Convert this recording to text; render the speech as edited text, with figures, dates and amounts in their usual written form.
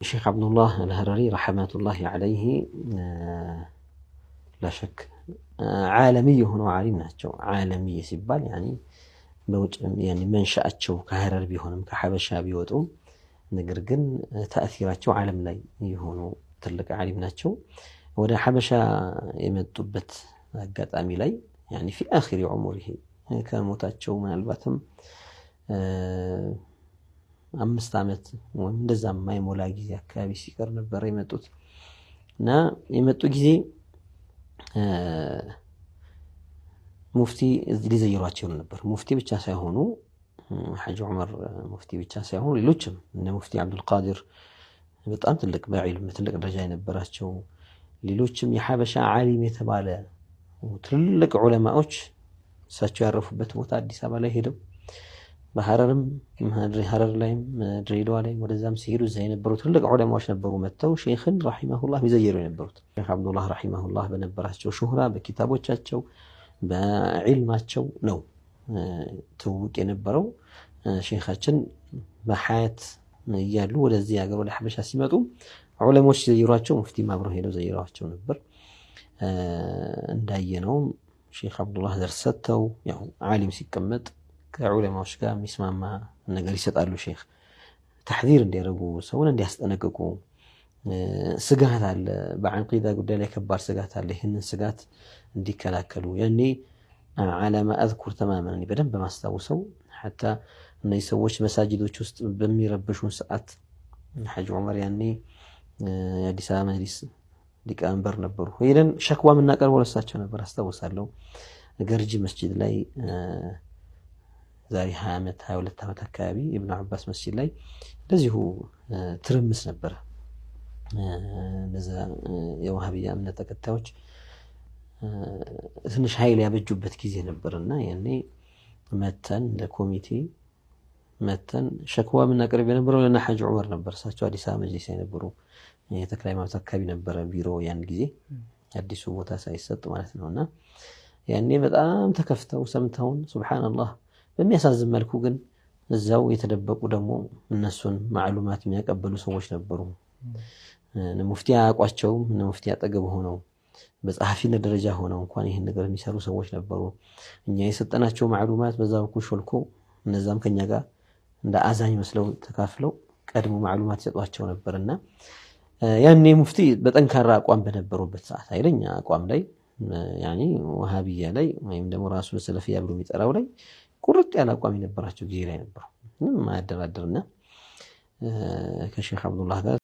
ሼክ አብዱላህ አልሀረሪ رحمة الله عليه لا شك عالمي የሆኑ ዓሊም ናቸው። عالمي ሲባል يعني በውጭ يعني መንሻአቸው ከሀረር ቢሆንም ከሐበሻ ቢወጡም ነገር ግን ተእሲራቸው ዓለም ላይ የሆኑ ትልቅ ዓሊም ናቸው። ወደ ሐበሻ የመጡበት አጋጣሚ ላይ يعني في آخر عمره ከሞታቸው ምናልባትም 5 ዓመት ወይም እንደዛ የማይሞላ ጊዜ አካባቢ ሲቀር ነበር የመጡት። እና የመጡ ጊዜ ሙፍቲ ሊዘይሯቸው ነበር። ሙፍቲ ብቻ ሳይሆኑ፣ ሐጂ ዑመር ሙፍቲ ብቻ ሳይሆኑ፣ ሌሎችም እነ ሙፍቲ አብዱልቃድር በጣም ትልቅ በዒልም ትልቅ ደረጃ የነበራቸው፣ ሌሎችም የሐበሻ ዓሊም የተባለ ትልልቅ ዑለማዎች እሳቸው ያረፉበት ቦታ አዲስ አበባ ላይ ሄደው በሐረርም ሐረር ላይም ድሬዳዋ ላይም ወደዛም ሲሄዱ እዛ የነበሩ ትልቅ ዑለማዎች ነበሩ መጥተው ሼኽን رحمه الله የሚዘየሩ የነበሩት። ሼኽ አብዱላህ رحمه الله በነበራቸው ሹህራ፣ በኪታቦቻቸው፣ በዒልማቸው ነው ትውውቅ የነበረው። ሼኻችን በሐያት እያሉ ወደዚህ ሀገር ወደ ሐበሻ ሲመጡ ዑለሞች ሲዘይሯቸው ሙፍቲም አብረው ሄደው ዘይረዋቸው ነበር። እንዳየነውም ሼኽ አብዱላህ ደርስ ሰጥተው፣ ያው ዓሊም ሲቀመጥ ከዑለማዎች ጋር የሚስማማ ነገር ይሰጣሉ። ሼኽ تحذير እንዲያደርጉ፣ ሰውን እንዲያስጠነቅቁ፣ ስጋት አለ፣ በዓቂዳ ጉዳይ ላይ ከባድ ስጋት አለ። ይህንን ስጋት እንዲከላከሉ ያኔ على ما أذكر تماما በደንብ ማስታውሰው حتى እነዚህ ሰዎች መሳጅዶች ውስጥ በሚረብሹን ሰዓት ሐጂ ዑመር ያኔ የአዲስ አበባ መጅሊስ ሊቀመንበር ነበሩ። ሄደን شكوى የምናቀርበው ለሳቸው ነበር፣ አስታውሳለሁ። ገርጂ መስጂድ ላይ ዛሬ 20 ዓመት 22 ዓመት አካባቢ ኢብኑ አባስ መስጂድ ላይ እንደዚሁ ትርምስ ነበረ። እነዛ የዋሃብያ እምነት ተከታዮች ትንሽ ኃይል ያበጁበት ጊዜ ነበር እና ያኔ መተን እንደ ኮሚቴ መተን شكوى የምናቀርብ የነበረው ለና ሐጂ ዑመር ነበር። እሳቸው አዲስ አበባ መጅሊስ የነበሩ፣ የተክለ ሃይማኖት አካባቢ ነበረ ቢሮ ያን ጊዜ፣ አዲሱ ቦታ ሳይሰጥ ማለት ነው። እና ያኔ በጣም ተከፍተው ሰምተውን፣ سبحان الله፣ በሚያሳዝን መልኩ ግን እዛው የተደበቁ ደግሞ እነሱን معلومات የሚያቀበሉ ሰዎች ነበሩ። ሙፍቲ አያውቋቸውም። እነ ሙፍቲ አጠገብ ሆነው በጸሐፊነት ደረጃ ሆነው እንኳን ይህን ነገር የሚሰሩ ሰዎች ነበሩ። እኛ የሰጠናቸው معلومات በዛ በኩል ሾልኮ እነዛም ከኛ ጋር እንደ አዛኝ መስለው ተካፍለው ቀድሞ معلومات ይሰጧቸው ነበርና ያኔ ሙፍቲ በጠንካራ አቋም በነበሩበት ሰዓት፣ ኃይለኛ አቋም ላይ፣ يعني ወሃቢያ ላይ ወይም ደግሞ ራሱን ሰለፊያ ብሎ የሚጠራው ላይ ቁርጥ ያለ አቋም የነበራቸው ጊዜ ላይ ነበሩ። ምንም አያደራድርና ከሼክ አብዱላህ ጋር